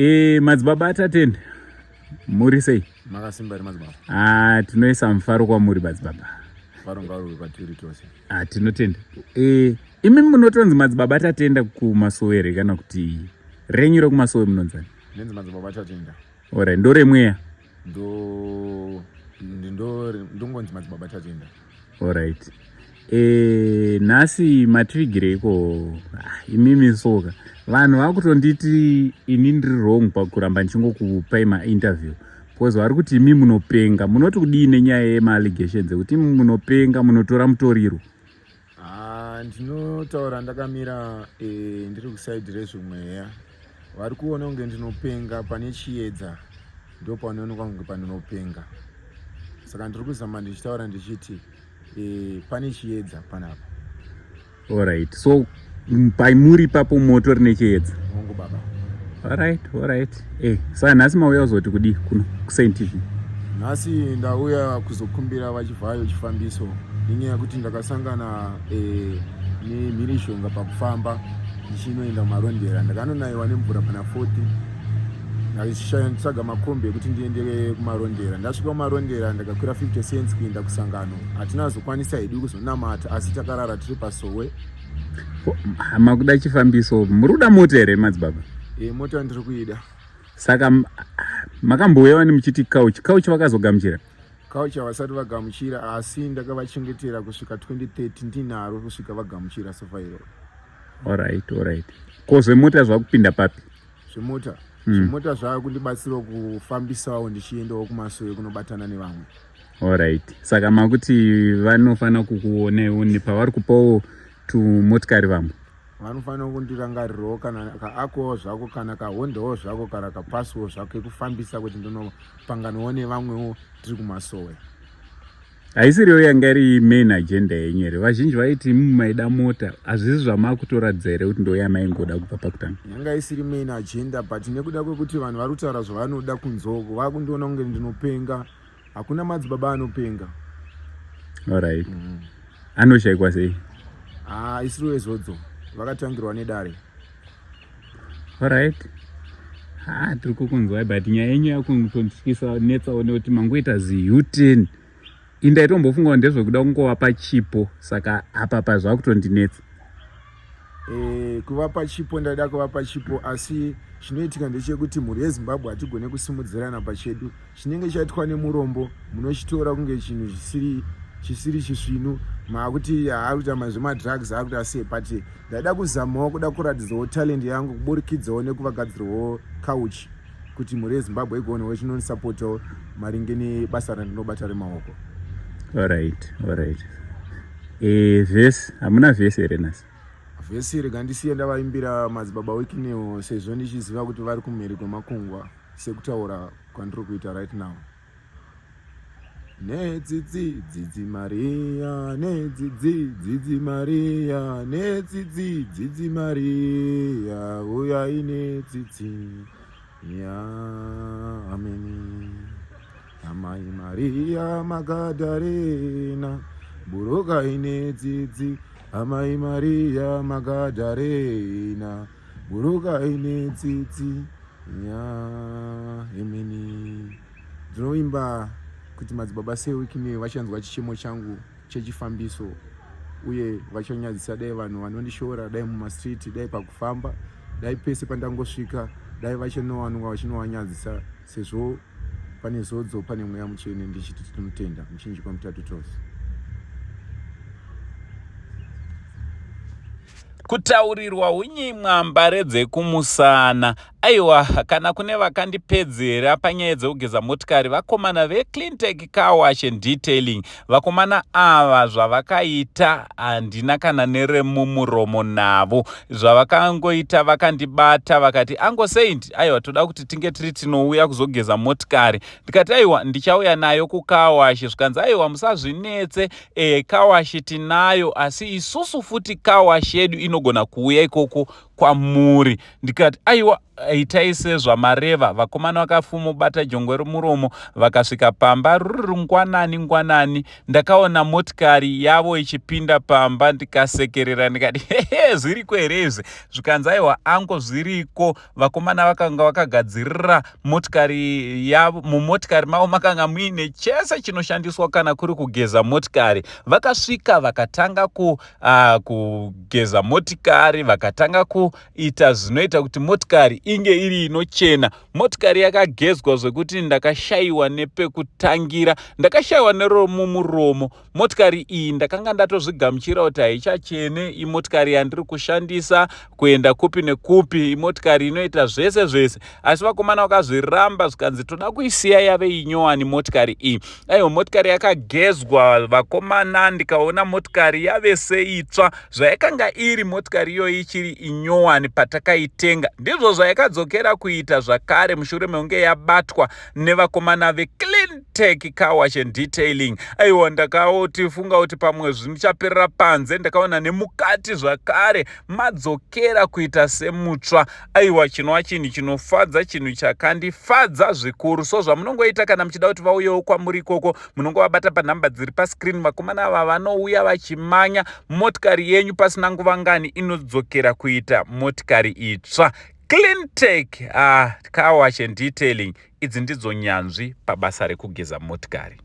E, madzibaba aTatenda, muri sei? Makasimba here, madzibaba? Ah, tinoisa mufaro kwamuri, madzibaba. Mufaro ngauve kwatiri tose. Ah, tinotenda. E, imi munotonzi Madzibaba Tatenda kumasowe here, kana kuti renyu rekumasowe munonzani? Ndinzi Madzibaba Tatenda. Alright, ndoremweya? Ndo ndo ndongonzi Madzibaba Tatenda. Alright. E, nhasi mativigireiko? Ah, imimi soka vanhu vakutonditi ini ndiri wrong pakuramba ndichingokupai mainterview, because vari kuti imi munopenga. Munoti kudii nenyaya yemaallegations ekuti imi munopenga, munotora mutoriro? Ah, ndinotaura ndakamira, ndiri kuside rezvemweya. Vari kuona kunge ndinopenga, pane chiedza ndo panoonekwa kunge pandinopenga. Saka ndiri kuzama ndichitaura ndichiti pane chiedza panapa. Alright, so paimuri ipapo moto rine chiedza? Hongu, baba. Alright. Saka nhasi mauya kuzoti kudii kuno kuSaint TV? Nhasi ndauya kuzokumbira vaChivhayo chifambiso, nenyaya yekuti ndakasangana nemhirishonga pakufamba ndichinoenda kuMarondera. Ndakanonayiwa nemvura pana 40, ndatsvaga makombi ekuti ndiende kuMarondera. Ndasvika kuMarondera, ndakakwira 50 cents kuenda kusangano. Hatina kuzokwanisa hedu kuzonamata, asi takarara tiri pasowe. Makuda chifambiso, muri kuda mota here, madzibaba? E, mota ndiri kuida. Saka makambouya wani muchiti couch, couch vakazogamuchira? Couch havasati vagamuchira, asi ndakavachengetera kusvika 2030, ndinaro kusvika vagamuchira sofa iroro. Alright. Ko zvemota zvakupinda papi? Zvemota? Zvemota zvava kundibatsirawo kufambisawo ndichiendawo kumasowe kunobatana nevamwe. Alright, saka makuti vanofanira kukuonaiwo pavari kupawo tumotikari vamwe? Vanofanira kundirangarirawo, kana kaakowo zvako, kana kaHondawo zvako, kana kapasiwo zvako kekufambisa kuti ndinopanganawo nevamwewo tiri kumasowe. Haisiriyo yanga iri main agenda yenyu here? Vazhinji vaiti imu maida mota. Hazvisi zvamakutoratidza here kuti ndo yamaingoda kubva pakutanga? Yanga isiri main agenda, but nekuda kwekuti vanhu vari kutaura zvavanoda kunzoko, vakundiona kunge ndinopenga. Hakuna madzibaba anopenga. Alright. Anoshayikwa sei? Ah, isiri wezodzo, vakatangirwa nedare. Alright. Ha, tiri kukunzwai, but nyaya yenyu yakungotyisa netsawo nekuti mangoita ziU-turn. Indaitombofungawo ndezvekuda kungovapa chipo, saka apa pazvakutondinetsa. Kuvapa chipo, ndaida kuvapa chipo, asi chinoitika ndechekuti mhuri yeZimbabwe hatigone kusimudzirana pachedu. Chinenge chaitwa nemurombo munochitora kunge chinhu chisiri chisvinu, maakuti haari kuita zvemadrugs, akuita sei. But ndaida kuzamawo kuda kuratidzawo talent yangu kuburikidzawo nekuvagadzirawo couch, kuti mhuri yeZimbabwe igoonewo chinonisapotawo maringe nebasa randinobata remaoko. Alright. Vhesi, hamuna vhesi here nhasi? Vhesi rega ndisiye ndavaimbira Madzibaba Wicknell, sezvo ndichiziva kuti vari kumhiri kwemakungwa sekutaura kwandiri kuita right now. Netsitsi dzidzi Maria, netsitsi dzidzi Maria, netsitsi dzidzi Maria, uyai netsitsi ya ameni. Amai Maria Magadharena, burukai netsitsi. Amai Maria Magadharena, burukai netsitsi ya emeni. Ndinovimba kuti Madzibaba seWicknell vachanzwa chichemo changu chechifambiso uye vachanyadzisa dai vanhu vanondishora, dai mumastreet, dai pakufamba, dai pese pandangosvika, dai vachinowanikwa vachinowanyadzisa, sezvo pane zodzo, pane mweya mutsvene. Ndichiti tinotenda muchinjikwa mutatu tose. Kutaurirwa unyimwa mbare dzekumusana. Aiwa, kana kune vakandipedzera panyaya dzekugeza motikari, vakomana veCleantech Car Wash and Detailing. Vakomana ava zvavakaita handina kana neremumuromo navo. Zvavakangoita, vakandibata vakati, "Ango Saint, aiwa, toda kuti tinge tiri tinouya kuzogeza motikari." Ndikati, "Aiwa, ndichauya nayo kucar wash." Zvikanzi, "Aiwa, musazvinetse, car wash tinayo, asi isusu futi car wash yedu inogona kuuya ikoko." kwamuri. Ndikati aiwa, itai sezvamareva. Vakomana vakafumobata jongwe romuromo vakasvika pamba ruri rungwanani ngwanani. Ndakaona motikari yavo ichipinda pamba ndikasekerera ndikati hehe, zviriko here izvi? Zvikanzi aiwa ango, zviriko. Vakomana vakanga vakagadzirira motikari yavo. Mumotikari mavo makanga muine chese chinoshandiswa kana kuri kugeza motikari. Vakasvika vakatanga kugeza motikari, vakatanga kuita zvinoita kuti motikari inge iri inochena. Motikari yakagezwa zvekuti ndakashayiwa nepekutangira, ndakashayiwa neromumuromo. Motikari iyi ndakanga ndatozvigamuchira kuti haichachene. Imotikari yandiri kushandisa kuenda kupi nekupi, imotikari inoita zvese zvese, asi vakomana vakazviramba, zvikanzi toda kuisiya yave inyowani motikari iyi. Aiwa, motikari yakagezwa vakomana, ndikaona motikari yave seitsva. Zvayakanga iri motikari iyoyi ichiri inyowani patakaitenga, ndizvo zvayakadzokera kuita zvakare mushure mekunge yabatwa nevakomana veCleantech Car Wash and Detailing. Aiwa, ndakaotifunga kuti pamwe zvichaperera panze, ndakaona nemukati zvakare madzokera kuita semutsva. Aiwa, chinova chinhu chinofadza, chinhu chakandifadza zvikuru. So zvamunongoita kana muchida kuti vauyewo kwamuri ikoko, munongovabata panhamba dziri pascreen. Vakomana ava vanouya vachimanya, motikari yenyu pasina nguva ngani inodzokera kuita motikari itsva. Cleantech Car Wash and Detailing, idzi ndidzo nyanzvi pabasa rekugeza motikari.